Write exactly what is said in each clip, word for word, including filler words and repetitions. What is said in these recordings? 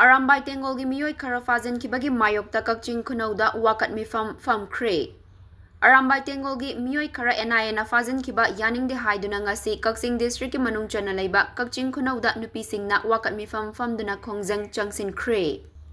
ꯑꯔꯥꯝꯕꯥꯏ ꯇꯦꯡꯒꯣꯜꯒꯤ ꯃꯤꯑꯣꯏ ꯈꯔ ꯐꯥꯖꯤꯟꯈꯤꯕꯒꯤ ꯃꯥꯌꯣꯛꯇ ꯀꯛꯆꯤꯡ ꯈꯨꯅꯧꯗ ꯋꯥꯀꯠ ꯃꯤꯐꯝ ꯐꯝꯈ꯭ꯔꯦ꯫ ꯑꯔꯥꯝꯕꯥꯏ ꯇꯦꯡꯒꯣꯜꯒꯤ ꯃꯤꯑꯣꯏ ꯈꯔ NIAꯅ ꯐꯥꯖꯤꯟꯈꯤꯕ ꯌꯥꯅꯤꯡꯗꯦ ꯍꯥꯏꯗꯨꯅ ꯉꯁꯤ ꯀꯛꯆꯤꯡ districtꯀꯤ ꯃꯅꯨꯡ ꯆꯟꯅ ꯂꯩꯕ ꯀꯛꯆꯤꯡ ꯈꯨꯅꯧꯗ ꯅꯨꯄꯤꯁꯤꯡꯅ ꯋꯥꯀꯠ ꯃꯤꯐꯝ ꯐꯝꯗꯨꯅ ꯈꯣꯡꯖꯪ ꯆꯪꯁꯤꯟꯈ꯭ꯔꯦ꯫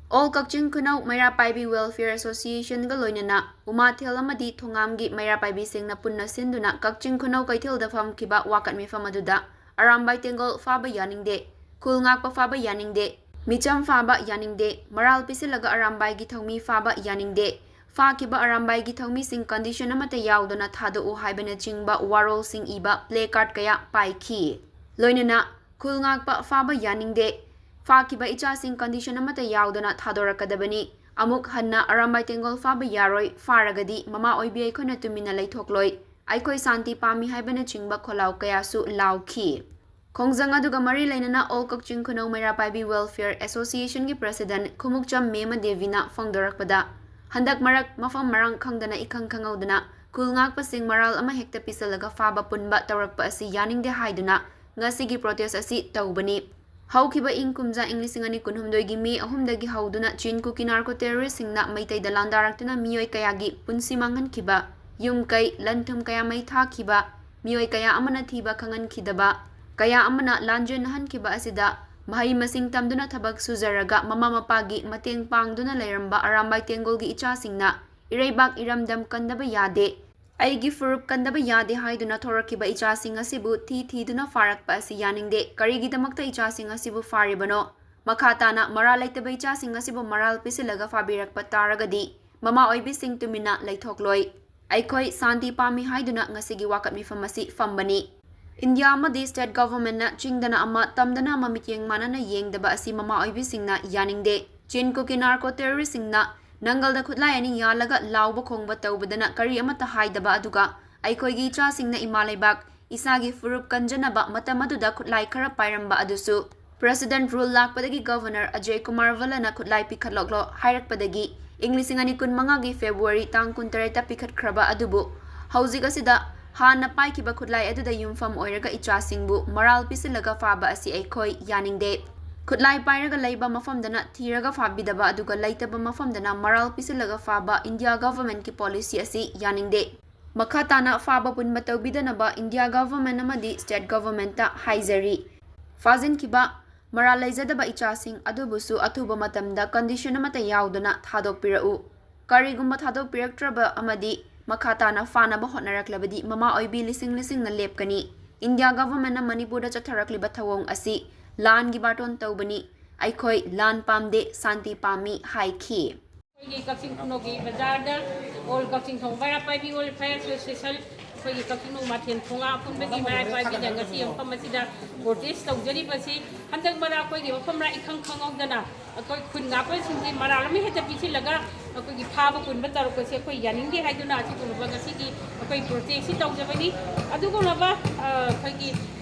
All ꯀꯛꯆꯤꯡ ꯈꯨꯅꯧ ꯃꯩꯔꯥ ꯄꯥꯏꯕꯤ Welfare Associationꯒ ꯂꯣꯏꯅꯅ ꯎꯃꯥꯊꯦꯜ ꯑꯃꯗꯤ ꯊꯣꯉꯥꯝꯒꯤ ꯃꯩꯔꯥ ꯄꯥꯏꯕꯤꯁꯤꯡꯅ ꯄꯨꯟꯅ ꯁꯤꯟꯗꯨꯅ ꯀꯛꯆꯤꯡ ꯈꯨꯅꯧ ꯀꯩꯊꯦꯜꯗ ꯐꯝꯈꯤꯕ ꯋꯥꯀꯠ ꯃꯤꯐꯝ ꯑꯗꯨꯗ ꯑꯔꯥꯝꯕꯥꯏ ꯇꯦꯡꯒꯣꯜ ꯐꯥꯕ ꯌꯥꯅꯤꯡꯗꯦ, ꯈꯨꯜ ꯉꯥꯛꯄ ꯐꯥꯕ ꯌꯥꯅꯤꯡꯗꯦ, ꯃꯤꯆꯝ ꯐꯥꯕ ꯌꯥꯅꯤꯡꯗꯦ, ꯃꯔꯥꯜ ꯄꯤꯁꯤꯜꯂꯒ ꯑꯔꯥꯝꯕꯥꯏꯒꯤ ꯊꯧꯃꯤ ꯐꯥꯕ ꯌꯥꯅꯤꯡꯗꯦ, ꯐꯥꯈꯤꯕ ꯑꯔꯥꯝꯕꯥꯏꯒꯤ ꯊꯧꯃꯤꯁꯤꯡ condition ꯑꯃꯠꯇ ꯌꯥꯎꯗꯅ ꯊꯥꯗꯣꯛꯎ ꯍꯥꯏꯕꯅꯆꯤꯡꯕ ꯋꯥꯔꯣꯜꯁꯤꯡ ꯏꯕ placard ꯀꯌꯥ ꯄꯥꯏꯈꯤ꯫ ꯂꯣꯏꯅꯅ ꯈꯨꯜ ꯉꯥꯛꯄ ꯐꯥꯕ ꯌꯥꯅꯤꯡꯗꯦ, ꯐꯥꯈꯤꯕ ꯏꯆꯥꯁꯤꯡ condition ꯑꯃꯠꯇ ꯌꯥꯎꯗꯅ ꯊꯥꯗꯣꯔꯛꯀꯗꯕꯅꯤ, ꯑꯃꯨꯛ ꯍꯟꯅ ꯑꯔꯥꯝꯕꯥꯏ ꯇꯦꯡꯒꯣꯜ ꯐꯥꯕ ꯌꯥꯔꯣꯏ, ꯐꯥꯔꯒꯗꯤ ꯃꯃꯥ ꯑꯣꯏꯕꯤ ꯑꯩꯈꯣꯏꯅ ꯇꯨꯃꯤꯟꯅ ꯂꯩꯊꯣꯛꯂꯣꯏ, ꯑꯩꯈꯣꯏ ꯁꯥꯟꯇꯤ ꯄꯥꯝꯃꯤ ꯍꯥꯏꯕꯅꯆꯤꯡꯕ ꯈꯣꯜꯂꯥꯎ ꯀꯌꯥꯁꯨ ꯂꯥꯎꯈꯤ꯫ ꯈꯣꯡꯖꯪ ꯑꯗꯨꯒ ꯃꯔꯤ ꯂꯩꯅꯅ All ꯀꯛꯆꯤꯡ ꯈꯨꯅꯧ ꯃꯩꯔꯥ ꯄꯥꯏꯕꯤ Welfare Associationꯒꯤ president ꯈꯨꯃꯨꯛꯆꯝ ꯃꯦꯃ ꯗꯦꯕꯤꯅ ꯐꯣꯡꯗꯣꯔꯛꯄꯗ, ꯍꯟꯗꯛ ꯃꯔꯛ ꯃꯐꯝ ꯃꯔꯥꯡ ꯈꯪꯗꯅ ꯏꯈꯪ ꯈꯪꯍꯧꯗꯅ ꯈꯨꯜ ꯉꯥꯛꯄꯁꯤꯡ ꯃꯔꯥꯜ ꯑꯃ ꯍꯦꯛꯇ ꯄꯤꯁꯜꯂꯒ ꯐꯥꯕ ꯄꯨꯟꯕ ꯇꯧꯔꯛꯄ ꯑꯁꯤ ꯌꯥꯅꯤꯡꯗꯦ ꯍꯥꯏꯗꯨꯅ ꯉꯁꯤꯒꯤ protest ꯑꯁꯤ ꯇꯧꯕꯅꯤ꯫ ꯍꯧꯈꯤꯕ ꯏꯪ ꯀꯨꯝꯖꯥ ꯏꯪ ꯂꯤꯁꯤꯡ ꯑꯅꯤ ꯀꯨꯟꯍꯨꯝꯗꯣꯏꯒꯤ May ꯑꯍꯨꯝꯗꯒꯤ ꯍꯧꯗꯨꯅ ꯆꯤꯟ ꯀꯨꯀꯤ narco terroristꯁꯤꯡꯅ ꯃꯩꯇꯩꯗ ꯂꯥꯟꯗꯥꯔꯛꯇꯨꯅ ꯃꯤꯑꯣꯏ ꯀꯌꯥꯒꯤ ꯄꯨꯟꯁꯤ ꯃꯥꯡꯍꯟꯈꯤꯕ, ꯌꯨꯝ ꯀꯩ, ꯂꯟ ꯊꯨꯝ ꯀꯌꯥ ꯃꯩ ꯊꯥꯈꯤꯕ, ꯃꯤꯑꯣꯏ ꯀꯌꯥ ꯑꯃꯅ ꯊꯤꯕ ꯈꯪꯍꯟꯈꯤꯗꯕ, ꯀꯌꯥ ꯑꯃꯅ ꯂꯥꯟꯖꯦꯟꯅꯍꯟꯈꯤꯕ ꯑꯁꯤꯗ ꯃꯍꯩ ꯃꯁꯤꯡ ꯇꯝꯗꯨꯅ ꯊꯕꯛ ꯁꯨꯖꯔꯒ ꯃꯃꯥ ꯃꯄꯥꯒꯤ ꯃꯇꯦꯡ ꯄꯥꯡꯗꯨꯅ ꯂꯩꯔꯝꯕ ꯑꯔꯥꯝꯕꯥꯏ ꯇꯦꯡꯒꯣꯜꯒꯤ ꯏꯆꯥꯁꯤꯡꯅ ꯏꯔꯩꯕꯥꯛ ꯏꯔꯝꯗꯝ ꯀꯟꯗꯕ ꯌꯥꯗꯦ, ꯑꯩꯒꯤ ꯐꯨꯔꯨꯞ ꯀꯟꯗꯕ ꯌꯥꯗꯦ ꯍꯥꯏꯗꯨꯅ ꯊꯣꯔꯛꯈꯤꯕ ꯏꯆꯥꯁꯤꯡ ꯑꯁꯤꯕꯨ ꯊꯤ ꯊꯤꯗꯨꯅ ꯐꯥꯔꯛꯄ ꯑꯁꯤ ꯌꯥꯅꯤꯡꯗꯦ꯫ ꯀꯔꯤꯒꯤꯗꯃꯛꯇ ꯏꯆꯥꯁꯤꯡ ꯑꯁꯤꯕꯨ ꯐꯥꯔꯤꯕꯅꯣ? ꯃꯈꯥ ꯇꯥꯅ ꯃꯔꯥꯜ ꯂꯩꯇꯕ ꯏꯆꯥꯁꯤꯡ ꯑꯁꯤꯕꯨ ꯃꯔꯥꯜ ꯄꯤꯁꯤꯜꯂꯒ ꯐꯥꯕꯤꯔꯛꯄ ꯇꯥꯔꯒꯗꯤ ꯃꯃꯥ ꯑꯣꯏꯕꯤꯁꯤꯡ ꯇꯨꯃꯤꯟꯅ ꯂꯩꯊꯣꯛꯂꯣꯏ꯫ ꯑꯩꯈꯣꯏ ꯁꯥꯟꯇꯤ ꯄꯥꯝꯃꯤ ꯍꯥꯏꯗꯨꯅ ꯉꯁꯤꯒꯤ ꯋꯥꯀꯠ ꯃꯤꯐꯝ ꯑꯁꯤ ꯐꯝꯕꯅꯤ꯫ ꯏꯟꯗꯤꯌꯥ ꯑꯃꯗꯤ state governmentꯅ ꯆꯤꯡꯗꯅ ꯑꯃ, ꯇꯝꯗꯅ ꯑꯃ ꯃꯤꯠꯌꯦꯡ ꯃꯥꯟꯅꯅ ꯌꯦꯡꯗꯕ ꯑꯁꯤ ꯃꯃꯥ ꯑꯣꯏꯕꯤꯁꯤꯡꯅ ꯌꯥꯅꯤꯡꯗꯦ꯫ ꯆꯤꯟ ꯀꯨꯀꯤ narco terroristꯁꯤꯡꯅ ꯅꯪꯒꯜꯗ ꯈꯨꯠꯂꯥꯏ ꯑꯅꯤ ꯌꯥꯜꯂꯒ ꯂꯥꯎꯕ ꯈꯣꯡꯕ ꯇꯧꯕꯗꯅ ꯀꯔꯤ ꯑꯃꯠꯇ ꯍꯥꯏꯗꯕ ꯑꯗꯨꯒ ꯑꯩꯈꯣꯏꯒꯤ ꯏꯆꯥꯁꯤꯡꯅ ꯏꯃꯥ ꯂꯩꯕꯥꯛ, ꯏꯁꯥꯒꯤ ꯐꯨꯔꯨꯞ ꯀꯟꯖꯅꯕ ꯃꯇꯝ ꯑꯗꯨꯗ ꯈꯨꯠꯂꯥꯏ ꯈꯔ ꯄꯥꯏꯔꯝꯕ ꯑꯗꯨꯁꯨ president rule ꯂꯥꯛꯄꯗꯒꯤ Governor ꯑꯖꯌ ꯀꯨꯃꯥꯔ ꯚꯜꯂꯅ ꯈꯨꯠꯂꯥꯏ ꯄꯤꯈꯠꯂꯛꯂꯣ ꯍꯥꯏꯔꯛꯄꯗꯒꯤ ꯏꯪ ꯂꯤꯁꯤꯡ ꯑꯅꯤ ꯀꯨꯟꯃꯉꯥꯒꯤ February ꯇꯥꯡ ꯀꯨꯟꯇꯔꯦꯠꯇ ꯄꯤꯈꯠꯈ꯭ꯔꯕ ꯑꯗꯨꯕꯨ ꯍꯧꯖꯤꯛ ꯑꯁꯤꯗ ꯍꯥꯟꯅ ꯄꯥꯏꯈꯤꯕ ꯈꯨꯠꯂꯥꯏ ꯑꯗꯨꯗ ꯌꯨꯝꯐꯝ ꯑꯣꯏꯔꯒ ꯏꯆꯥꯁꯤꯡꯕꯨ ꯃꯔꯥꯜ ꯄꯤꯁꯤꯜꯂꯒ ꯐꯥꯕ ꯑꯁꯤ ꯑꯩꯈꯣꯏ ꯌꯥꯅꯤꯡꯗꯦ꯫ ꯈꯨꯠꯂꯥꯏ ꯄꯥꯏꯔꯒ ꯂꯩꯕ ꯃꯐꯝꯗꯅ ꯊꯤꯔꯒ ꯐꯥꯕꯤꯗꯕ ꯑꯗꯨꯒ ꯂꯩꯇꯕ ꯃꯐꯝꯗꯅ ꯃꯔꯥꯜ ꯄꯤꯁꯤꯜꯂꯒ ꯐꯥꯕ ꯏꯟꯗꯤꯌꯥ ꯒꯚꯔꯟꯃꯦꯟꯠꯀꯤ ꯄꯣꯂꯤꯁꯤ ꯑꯁꯤ ꯌꯥꯅꯤꯡꯗꯦ꯫ ꯃꯈꯥ ꯇꯥꯅ ꯐꯥꯕ ꯄꯨꯟꯕ ꯇꯧꯕꯤꯗꯅꯕ ꯏꯟꯗꯤꯌꯥ ꯒꯚꯔꯟꯃꯦꯟꯠ ꯑꯃꯗꯤ ꯁ꯭ꯇꯦꯠ ꯒꯚꯔꯟꯃꯦꯟꯠꯇ ꯍꯥꯏꯖꯔꯤ꯫ ꯐꯥꯖꯤꯟꯈꯤꯕ ꯃꯔꯥꯜ ꯂꯩꯖꯗꯕ ꯏꯆꯥꯁꯤꯡ ꯑꯗꯨꯕꯨꯁꯨ ꯑꯊꯨꯕ ꯃꯇꯝꯗ ꯀꯟꯗꯤꯁꯟ ꯑꯃꯠꯇ ꯌꯥꯎꯗꯅ ꯊꯥꯗꯣꯛꯄꯤꯔꯛꯎ꯫ ꯀꯔꯤꯒꯨꯝꯕ ꯊꯥꯗꯣꯛꯄꯤꯔꯛꯇ꯭ꯔꯕ ꯑꯃꯗꯤ ꯃꯈꯥ ꯇꯥꯅ ꯐꯥꯅꯕ ꯍꯣꯠꯅꯔꯛꯂꯕꯗꯤ ꯃꯃꯥ ꯑꯣꯏꯕꯤ ꯂꯤꯁꯤꯡ ꯂꯤꯁꯤꯡꯅ ꯂꯦꯞꯀꯅꯤ꯫ ꯏꯟꯗꯤꯌꯥ ꯒꯚꯔꯟꯃꯦꯟꯠꯅ ꯃꯅꯤꯄꯨꯔꯗ ꯆꯠꯊꯔꯛꯂꯤꯕ ꯊꯧꯑꯣꯡ ꯑꯁꯤ ꯂꯥꯟꯒꯤ ꯕꯥꯔꯇꯣꯟ ꯇꯧꯕꯅꯤ꯫ ꯑꯩꯈꯣꯏ ꯂꯥꯟ ꯄꯥꯝꯗꯦ, ꯁꯥꯟꯇꯤ ꯄꯥꯝꯃꯤ ꯍꯥꯏꯈꯤ꯫ ꯑꯩꯈꯣꯏꯒꯤ ꯀꯛꯆꯤꯡ ꯈꯨꯅꯧꯒꯤ ꯕꯖꯥꯔꯗ ꯑꯣꯜ ꯀꯛꯆꯤꯡ ꯈꯣꯡ ꯕꯔꯥ ꯄꯥꯏꯕꯤ ꯑꯣꯜ ꯐꯌꯔ ꯑꯦꯁꯣꯁꯤꯌꯦꯁꯟ, ꯑꯩꯈꯣꯏꯒꯤ ꯀꯛꯆꯤꯡ ꯅꯣꯡꯃꯥꯊꯦꯜ ꯈꯣꯡꯉꯥ ꯑꯄꯨꯟꯕꯒꯤ ꯃꯔꯥꯏ ꯄꯥꯏꯕꯤꯗ ꯉꯁꯤ ꯃꯐꯝ ꯑꯁꯤꯗ ꯄ꯭ꯔꯣꯇꯦꯁ ꯇꯧꯖꯔꯤꯕꯁꯤ ꯍꯟꯗꯛ ꯃꯔꯛ ꯑꯩꯈꯣꯏꯒꯤ ꯃꯐꯝ ꯃꯔꯥ ꯏꯈꯪ ꯈꯪꯍꯧꯗꯅ ꯑꯩꯈꯣꯏ ꯈꯨꯟ ꯉꯥꯛꯄꯁꯤꯡꯁꯤ ꯃꯔꯥꯜ ꯑꯃ ꯍꯦꯛꯇ ꯄꯤꯁꯤꯜꯂꯒ ꯑꯩꯈꯣꯏꯒꯤ ꯐꯥꯕ ꯄꯨꯟꯕ ꯇꯧꯔꯛꯄꯁꯦ ꯑꯩꯈꯣꯏ ꯌꯥꯅꯤꯡꯗꯦ ꯍꯥꯏꯗꯨꯅ ꯑꯁꯤꯒꯨꯝꯂꯕ ꯉꯁꯤꯒꯤ ꯑꯩꯈꯣꯏ ꯄ꯭ꯔꯣꯇꯦꯁꯁꯤ ꯇꯧꯖꯕꯅꯤ꯫ ꯑꯗꯨꯒꯨꯝꯂꯕ, ꯑ, ꯑꯩꯈꯣꯏꯒꯤ,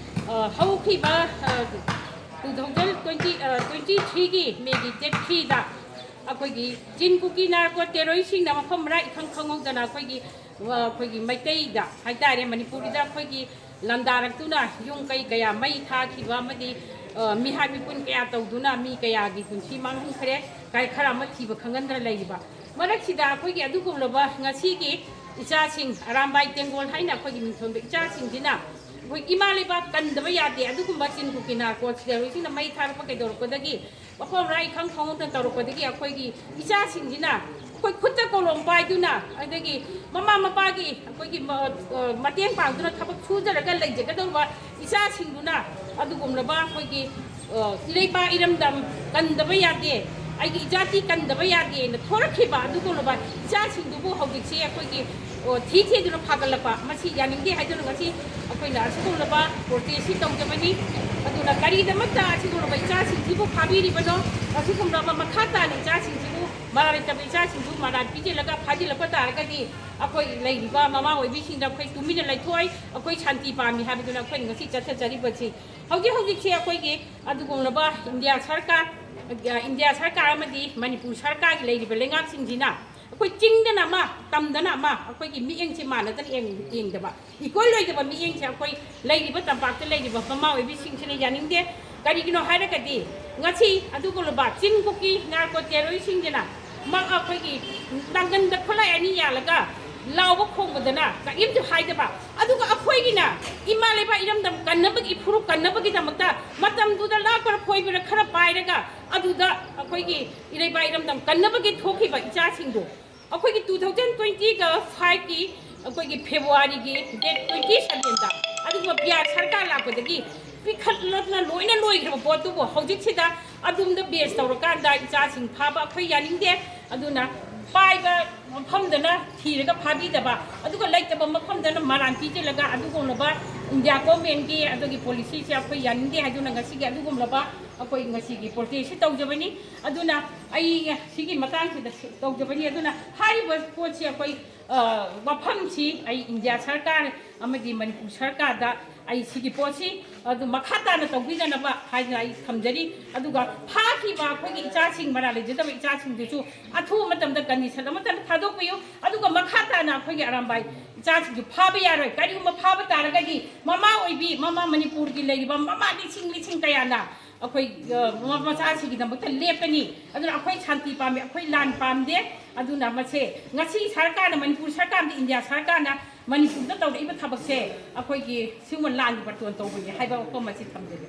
ꯑ, ꯍꯧꯈꯤꯕ, ꯑ, two thousand twenty, ꯑ, twenty three ꯒꯤ May ꯒꯤ date three ꯗ ꯑꯩꯈꯣꯏꯒꯤ ꯆꯤꯟ ꯀꯨꯀꯤ ꯅꯥꯔꯀꯣ ꯇꯦꯔꯣꯔꯤꯁꯁꯤꯡꯅ ꯃꯐꯝ ꯃꯔꯥ ꯏꯈꯪ ꯈꯪꯍꯧꯗꯅ ꯑꯩꯈꯣꯏꯒꯤ, ꯑ, ꯑꯩꯈꯣꯏꯒꯤ ꯃꯩꯇꯩꯗ ꯍꯥꯏꯇꯥꯔꯦ, ꯃꯅꯤꯄꯨꯔꯗ ꯑꯩꯈꯣꯏꯒꯤ ꯂꯥꯟꯗꯥꯔꯛꯇꯨꯅ ꯌꯨꯝ ꯀꯩ ꯀꯌꯥ ꯃꯩ ꯊꯥꯈꯤꯕ ꯑꯃꯗꯤ, ꯑ, ꯃꯤꯍꯥꯠ ꯃꯤꯄꯨꯟ ꯀꯌꯥ ꯇꯧꯗꯨꯅ ꯃꯤ ꯀꯌꯥꯒꯤ ꯄꯨꯟꯁꯤ ꯃꯥꯡꯍꯟꯈ꯭ꯔꯦ, ꯀꯥꯏ ꯈꯔ ꯑꯃ ꯊꯤꯕ ꯈꯪꯍꯟꯗꯅ ꯂꯩꯔꯤꯕ ꯃꯔꯛꯁꯤꯗ ꯑꯩꯈꯣꯏꯒꯤ ꯑꯗꯨꯒꯨꯝꯂꯕ ꯉꯁꯤꯒꯤ ꯏꯆꯥꯁꯤꯡ, ꯑꯔꯥꯝꯕꯥꯏ ꯇꯦꯡꯒꯣꯜ ꯍꯥꯏꯅ ꯑꯩꯈꯣꯏꯒꯤ ꯃꯤꯡꯊꯣꯟꯕ ꯏꯆꯥꯁꯤꯡꯁꯤꯅ ꯑꯩꯈꯣꯏ ꯏꯃꯥ ꯂꯩꯕꯥꯛ ꯀꯟꯗꯕ ꯌꯥꯗꯦ꯫ ꯑꯗꯨꯒꯨꯝꯕ ꯆꯤꯟ ꯀꯨꯀꯤ ꯅꯥꯔꯀꯣ ꯇꯦꯔꯣꯔꯤꯁꯁꯤꯡꯅ ꯃꯩ ꯊꯥꯔꯛꯄ ꯀꯩꯗꯧꯔꯛꯄꯗꯒꯤ ꯃꯐꯝ ꯃꯔꯥ ꯏꯈꯪ ꯈꯪꯍꯧꯗꯅ ꯇꯧꯔꯛꯄꯗꯒꯤ ꯑꯩꯈꯣꯏꯒꯤ ꯏꯆꯥꯁꯤꯡꯁꯤꯅ ꯑꯩꯈꯣꯏ ꯈꯨꯠꯇ ꯀꯣꯂꯣꯝ ꯄꯥꯏꯗꯨꯅ, ꯑꯗꯒꯤ ꯃꯃꯥ ꯃꯄꯥꯒꯤ ꯑꯩꯈꯣꯏꯒꯤ ꯃ-, ꯑ, ꯃꯇꯦꯡ ꯄꯥꯡꯗꯨꯅ ꯊꯕꯛ ꯁꯨꯖꯔꯒ ꯂꯩꯖꯒꯗꯧꯕ ꯏꯆꯥꯁꯤꯡꯗꯨꯅ ꯑꯗꯨꯒꯨꯝꯂꯕ ꯑꯩꯈꯣꯏꯒꯤ, ꯑ, ꯏꯔꯩꯄꯥꯛ ꯏꯔꯝꯗꯝ ꯀꯟꯗꯕ ꯌꯥꯗꯦ, ꯑꯩꯒꯤ ꯏꯖꯥꯇꯤ ꯀꯟꯗꯕ ꯌꯥꯗꯦꯅ ꯊꯣꯔꯛꯈꯤꯕ ꯑꯗꯨꯒꯨꯝꯂꯕ ꯏꯆꯥꯁꯤꯡꯗꯨꯕꯨ ꯍꯧꯖꯤꯛꯁꯦ ꯑꯩꯈꯣꯏꯒꯤ, ꯑ, ꯊꯤ ꯊꯤꯗꯨꯅ ꯐꯥꯒꯠꯂꯛꯄ, ꯃꯁꯤ ꯌꯥꯅꯤꯡꯗꯦ ꯍꯥꯏꯗꯨꯅ ꯉꯁꯤ ꯑꯩꯈꯣꯏꯅ ꯑꯁꯤꯒꯨꯝꯂꯕ ꯄ꯭ꯔꯣꯇꯦꯁꯁꯤ ꯇꯧꯖꯕꯅꯤ꯫ ꯑꯗꯨꯅ ꯀꯔꯤꯗꯃꯛꯇ ꯑꯁꯤꯒꯨꯝꯂꯕ ꯏꯆꯥꯁꯤꯡꯁꯤꯕꯨ ꯐꯥꯕꯤꯔꯤꯕꯅꯣ? ꯑꯁꯤꯒꯨꯝꯂꯕ ꯃꯈꯥ ꯇꯥꯅ ꯏꯆꯥꯁꯤꯡꯁꯤꯕꯨ, ꯃꯔꯥꯜ ꯂꯩꯇꯕ ꯏꯆꯥꯁꯤꯡꯁꯨ ꯃꯔꯥꯜ ꯄꯤꯁꯤꯜꯂꯒ ꯐꯥꯖꯤꯜꯂꯛꯄ ꯇꯥꯔꯒꯗꯤ ꯑꯩꯈꯣꯏ ꯂꯩꯔꯤꯕ ꯃꯃꯥ ꯑꯣꯏꯕꯤꯁꯤꯡꯗ ꯑꯩꯈꯣꯏ ꯇꯨꯃꯤꯟꯅ ꯂꯩꯊꯣꯛꯑꯣꯏ, ꯑꯩꯈꯣꯏ ꯁꯥꯟꯇꯤ ꯄꯥꯝꯃꯤ ꯍꯥꯏꯕꯗꯨꯅ ꯑꯩꯈꯣꯏꯅ ꯉꯁꯤ ꯆꯠꯊꯖꯔꯤꯕꯁꯤ꯫ ꯍꯧꯖꯤꯛ ꯍꯧꯖꯤꯛꯁꯦ ꯑꯩꯈꯣꯏꯒꯤ ꯑꯗꯨꯒꯨꯝꯂꯕ ꯏꯟꯗꯤꯌꯥ ꯁꯔꯀꯥꯔ, ꯏꯟꯗꯤꯌꯥ ꯁꯔꯀꯥꯔ ꯑꯃꯗꯤ ꯃꯅꯤꯄꯨꯔ ꯁꯔꯀꯥꯔꯒꯤ ꯂꯩꯔꯤꯕ ꯂꯩꯉꯥꯛꯁꯤꯡꯁꯤꯅ ꯑꯩꯈꯣꯏ ꯆꯤꯡꯗꯅ ꯑꯃ, ꯇꯝꯗꯅ ꯑꯃ, ꯑꯩꯈꯣꯏꯒꯤ ꯃꯤꯠꯌꯦꯡꯁꯦ ꯃꯥꯟꯅꯗꯅ ꯌꯦꯡ-, ꯌꯦꯡꯗꯕ, equal ꯑꯣꯏꯗꯕ ꯃꯤꯠꯌꯦꯡꯁꯦ ꯑꯩꯈꯣꯏ ꯂꯩꯔꯤꯕ ꯇꯝꯄꯥꯛꯇ ꯂꯩꯔꯤꯕ ꯃꯃꯥ ꯑꯣꯏꯕꯤꯁꯤꯡꯁꯤꯅ ꯌꯥꯅꯤꯡꯗꯦ꯫ ꯀꯔꯤꯒꯤꯅꯣ ꯍꯥꯏꯔꯒꯗꯤ ꯉꯁꯤ ꯑꯗꯨꯒꯨꯝꯂꯕ ꯆꯤꯟ ꯀꯨꯀꯤ ꯅꯥꯔꯀꯣ ꯇꯦꯔꯣꯔꯤꯁꯁꯤꯡꯁꯤꯅ ꯃ-, ꯑꯩꯈꯣꯏꯒꯤ ꯅꯥꯡꯒꯟꯗ ꯈꯨꯠꯂꯥꯏ ꯑꯅꯤ ꯌꯥꯜꯂꯒ ꯂꯥꯎꯕ ꯈꯣꯡꯕꯗꯅ ꯀꯔꯤꯝꯇ ꯍꯥꯏꯗꯕ, ꯑꯗꯨꯒ ꯑꯩꯈꯣꯏꯒꯤꯅ ꯏꯃꯥ ꯂꯩꯕꯥꯛ ꯏꯔꯝꯗꯝ ꯀꯟꯅꯕꯒꯤ, ꯏꯐꯨꯔꯨꯞ ꯀꯟꯅꯕꯒꯤꯗꯃꯛꯇ ꯃꯇꯝꯗꯨꯗ ꯂꯥꯛꯄꯔ ꯈꯣꯏꯕꯔ ꯈꯔ ꯄꯥꯏꯔꯒ ꯑꯗꯨꯗ ꯑꯩꯈꯣꯏꯒꯤ ꯏꯔꯩꯕꯥꯛ ꯏꯔꯝꯗꯝ ꯀꯟꯅꯕꯒꯤ ꯊꯣꯛꯈꯤꯕ ꯏꯆꯥꯁꯤꯡꯗꯣ ꯑꯩꯈꯣꯏꯒꯤ two thousand twenty five ꯀꯤ ꯑꯩꯈꯣꯏꯒꯤ February ꯒꯤ date twenty seven ꯗ ꯑꯗꯨꯒꯨꯝꯕ ꯕꯤꯍꯥꯔ ꯁꯔꯀꯥꯔ ꯂꯥꯛꯄꯗꯒꯤ ꯄꯤꯈꯠꯂꯗꯅ ꯂꯣꯏꯅ ꯂꯣꯏꯈ꯭ꯔꯕ ꯄꯣꯠꯇꯨꯕꯨ ꯍꯧꯖꯤꯛꯁꯤꯗ ꯑꯗꯨꯝꯗ base ꯇꯧꯔꯀꯥꯟꯗ ꯏꯆꯥꯁꯤꯡ ꯐꯥꯕ ꯑꯩꯈꯣꯏ ꯌꯥꯅꯤꯡꯗꯦ꯫ ꯑꯗꯨꯅ ꯄꯥꯏꯕ ꯃꯐꯝꯗꯅ ꯊꯤꯔꯒ ꯐꯥꯕꯤꯗꯕ, ꯑꯗꯨꯒ ꯂꯩꯇꯕ ꯃꯐꯝꯗꯅ ꯃꯔꯥꯟ ꯄꯤꯁꯤꯜꯂꯒ ꯑꯗꯨꯒꯨꯝꯂꯕ ꯏꯟꯗꯤꯌꯥ ꯒꯣꯔꯃꯦꯟꯒꯤ ꯑꯗꯨꯒꯤ ꯄꯣꯂꯤꯁꯤꯁꯦ ꯑꯩꯈꯣꯏ ꯌꯥꯅꯤꯡꯗꯦ꯫ ꯑꯗꯨꯅ ꯉꯁꯤꯒꯤ ꯑꯗꯨꯒꯨꯝꯂꯕ ꯑꯩꯈꯣꯏ ꯉꯁꯤꯒꯤ protest ꯁꯤ ꯇꯧꯖꯕꯅꯤ꯫ ꯑꯗꯨꯅ ꯑꯩ ꯁꯤꯒꯤ ꯃꯇꯥꯡꯁꯤꯗ ꯇꯧꯖꯕꯅꯤ꯫ ꯑꯗꯨꯅ ꯍꯥꯏꯔꯤꯕ ꯄꯣꯠꯁꯤ ꯑꯩꯈꯣꯏ, ꯑ, ꯋꯥꯐꯝꯁꯤ ꯑꯩ ꯏꯟꯗꯤꯌꯥ ꯁꯔꯀꯥꯔ ꯑꯃꯗꯤ ꯃꯅꯤꯄꯨꯔ ꯁꯔꯀꯥꯔꯗ ꯑꯩ ꯁꯤꯒꯤ ꯄꯣꯠꯁꯤ ꯑꯗꯨ ꯃꯈꯥ ꯇꯥꯅ ꯇꯧꯕꯤꯗꯅꯕ ꯍꯥꯏꯗꯅ ꯑꯩ ꯊꯝꯖꯔꯤ꯫ ꯑꯗꯨꯒ ꯐꯥꯈꯤꯕ ꯑꯩꯈꯣꯏꯒꯤ ꯏꯆꯥꯁꯤꯡ, ꯃꯔꯥꯜ ꯂꯩꯖꯗꯕ ꯏꯆꯥꯁꯤꯡꯗꯨꯁꯨ ꯑꯊꯨꯕ ꯃꯇꯝꯗ condition ꯑꯃꯠꯇ ꯊꯥꯗꯣꯛꯄꯤꯌꯨ꯫ ꯑꯗꯨꯒ ꯃꯈꯥ ꯇꯥꯅ ꯑꯩꯈꯣꯏꯒꯤ ꯑꯔꯥꯝꯕꯥꯏ ꯏꯆꯥꯁꯤꯡꯁꯨ ꯐꯥꯕ ꯌꯥꯔꯣꯏ꯫ ꯀꯔꯤꯒꯨꯝꯕ ꯐꯥꯕ ꯇꯥꯔꯒꯗꯤ ꯃꯃꯥ ꯑꯣꯏꯕꯤ, ꯃꯃꯥ ꯃꯅꯤꯄꯨꯔꯒꯤ ꯂꯩꯔꯤꯕ ꯃꯃꯥ ꯂꯤꯁꯤꯡ ꯂꯤꯁꯤꯡ ꯀꯌꯥꯅ ꯑꯩꯈꯣꯏ, ꯑ, ꯃ-, ꯃꯆꯥꯁꯤꯒꯤꯗꯃꯛꯇ ꯂꯦꯞꯀꯅꯤ꯫ ꯑꯗꯨꯅ ꯑꯩꯈꯣꯏ ꯁꯥꯟꯇꯤ ꯄꯥꯝꯃꯤ, ꯑꯩꯈꯣꯏ ꯂꯥꯟ ꯄꯥꯝꯗꯦ꯫ ꯑꯗꯨꯅ ꯃꯁꯦ ꯉꯁꯤ ꯁꯔꯀꯥꯔꯅ, ꯃꯅꯤꯄꯨꯔ ꯁꯔꯀꯥꯔꯅ, ꯏꯟꯗꯤꯌꯥ ꯁꯔꯀꯥꯔꯅ ꯃꯅꯤꯄꯨꯔꯗ ꯇꯧꯔꯛꯏꯕ ꯊꯕꯛꯁꯦ ꯑꯩꯈꯣꯏꯒꯤ ꯁꯤꯒꯨꯝꯕ ꯂꯥꯟꯒꯤ ꯕꯥꯔꯇꯣꯟ ꯇꯧꯕꯅꯤ ꯍꯥꯏꯕ ꯋꯥꯐꯝ ꯑꯁꯤ ꯊꯝꯖꯒꯦ꯫